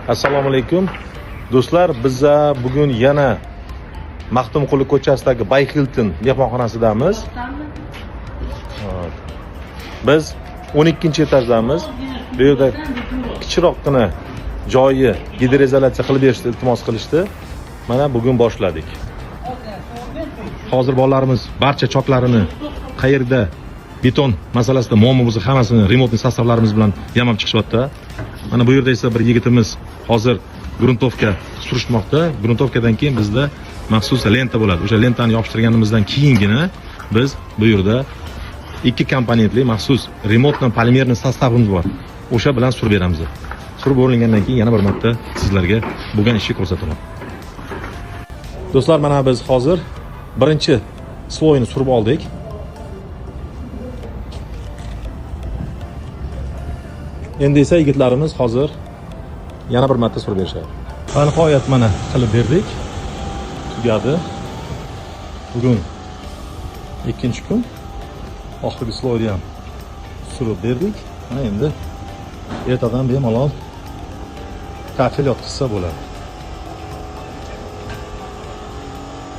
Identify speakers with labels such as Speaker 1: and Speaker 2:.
Speaker 1: Assalomu alaykum do'stlar, biza bugun yana Maxtumquli ko'chasidagi Bay Hilton mehmonxonasidamiz. Biz 12-etajdamiz. Bu yerda kichikroqgina joyi gidroizolyatsiya qilib berishni iltimos qilishdi. Mana bugun boshladik. Hozir bolalarimiz barcha choklarini qayerda beton masalasida muammo bo'lsa hammasini remontniy sostavlarimiz bilan yamab chiqishyapti. Mana bu yerda esa bir yigitimiz hozir gruntovka surishmoqda. Gruntovkadan keyin bizda maxsus lenta bo'ladi. O'sha lentani yopishtirganimizdan keyingina biz bu yerda ikki komponentli maxsus remontно polimerniy sostavimiz bor. O'sha bilan surib beramiz. Surib bo'lingandan keyin yana bir marta sizlarga bo'lgan ishni ko'rsataman. Do'stlar, mana biz hozir birinchi sloyini surib oldik. Endi esa yigitlarimiz hozir yana bir marta surib berishadi. Va nihoyat mana qilib berdik. Tugadi. Bugun ikkinchi kun. Oxirgi sloyni ham surib berdik. Mana endi ertadan bemalol kafel yotqizsa bo'ladi.